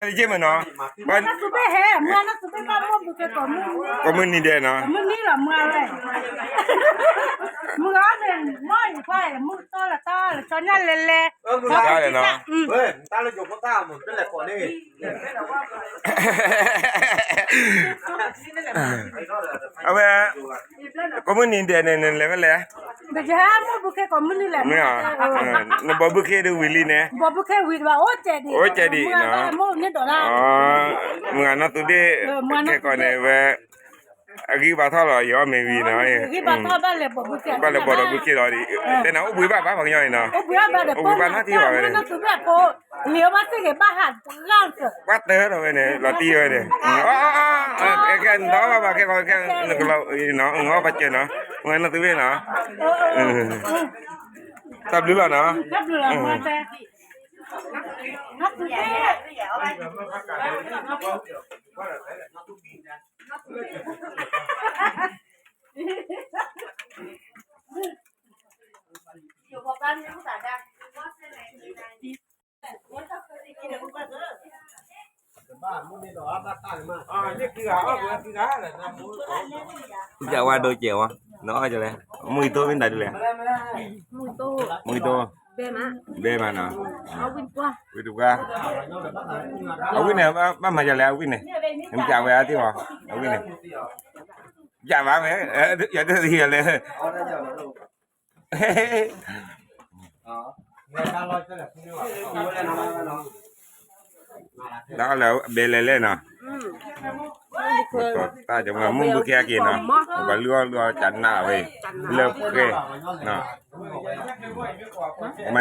က့မနီၤ, မုၢ်နသုဘ့ၣ်ဟဲ, မုၢ်နသုဘ့ၣ်ဘၣ်မုၢ်ဘုခ့ကိးမုၢ်နံၤ, ကိးမုၢ်နံၤဒဲးနီၤ, မုၢ်နံၤလီၤမုၢ်ဝဲ, မုၢ်အီၤန့ၣ် မုၢ်အံၤဖဲမုၢ်တီလၢတၢ်လၢကၠီညါလဲၤလဲၤ, တၢ်လဲၤနီၤ, အဝဲ ကိးမုၢ်နံၤဒဲးန့ၣ် နလဲၤဖဲလဲၣ်, မုၢ်ဘုခ့ကိးမုၢ်နံၤလဲၣ်, နဘီဘုခ့ဒုးဝံၤလံန့ၣ်, ဘီဘုခ့ဝံၤတဘၣ် အိၣ်ကဲဒံး, အိၣ်ကဲဒံးနီၤ, မုၢ်နံၤဒဲး, မုၢ်နသုဘ့ၣ်, ခဲကိးန့ၣ်ဝဲ အဂံၢ်ဘါထီၣ်လီၤ ယအီၣ်မ့ၤဝံၤနီၤ, ဘၣ်လဲၤဘီဘုခ့လီၤ, တဲနၤ အိၣ်ဘှံးဘၣ်ဘၣ်ပှၤကညီအံၤနီၤ, အိၣ်ဘှံးဘၣ်ဘၣ်ဒီး အိၣ်ဘှံးဘၣ်နီတံၢ်ဘၣ်ဝဲန့ၣ်, ဘၣ်တၢ်ထီၣ်ဝဲန့ၣ် လီၤတံၢ်ဝဲန့ၣ်, ခဲနသီဘၣ်ဘၣ် ခဲကိးခဲ, နကလီၤအံၤနီၤ, အီၣ်ဘၣ်စၢၤနီၤ, မုၢ်နသုဘ့ၣ်နီၤ, တၢ်ဘျုးလီၤနီၤ. ယဝဲဒိကဲဝဲ, နအီၣ်ကလဲၣ်, မုၢ်အံၤတိၢ်မ့ၢ်တၢ်ဒ်လဲၣ်, မုၢ်အံၤတိၢ်, ဘဲမးနီၤ, ဝံတပှၢ်, အဝံၣ်န့ၣ် ဘၣ်မၤယလဲၣ် အဝံၣ်န့ၣ်, နမ့ၢ်ကးဝဲအါတံၢ်မး, အဝံၣ်န့ၣ်, ယဘၣ်ဝဲ, ယတသံလဲၣ် တၢ်လၢဘဲလဲၣ်လဲၣ်နီၤ, တၢ်မုၢ်ဘုခ့အက့ၤနီၤ, ပှၤလုၢ်အီၣ်လုၢ်အီၣ်ကနၣ်ဝဲ, လၢဃဲ, မ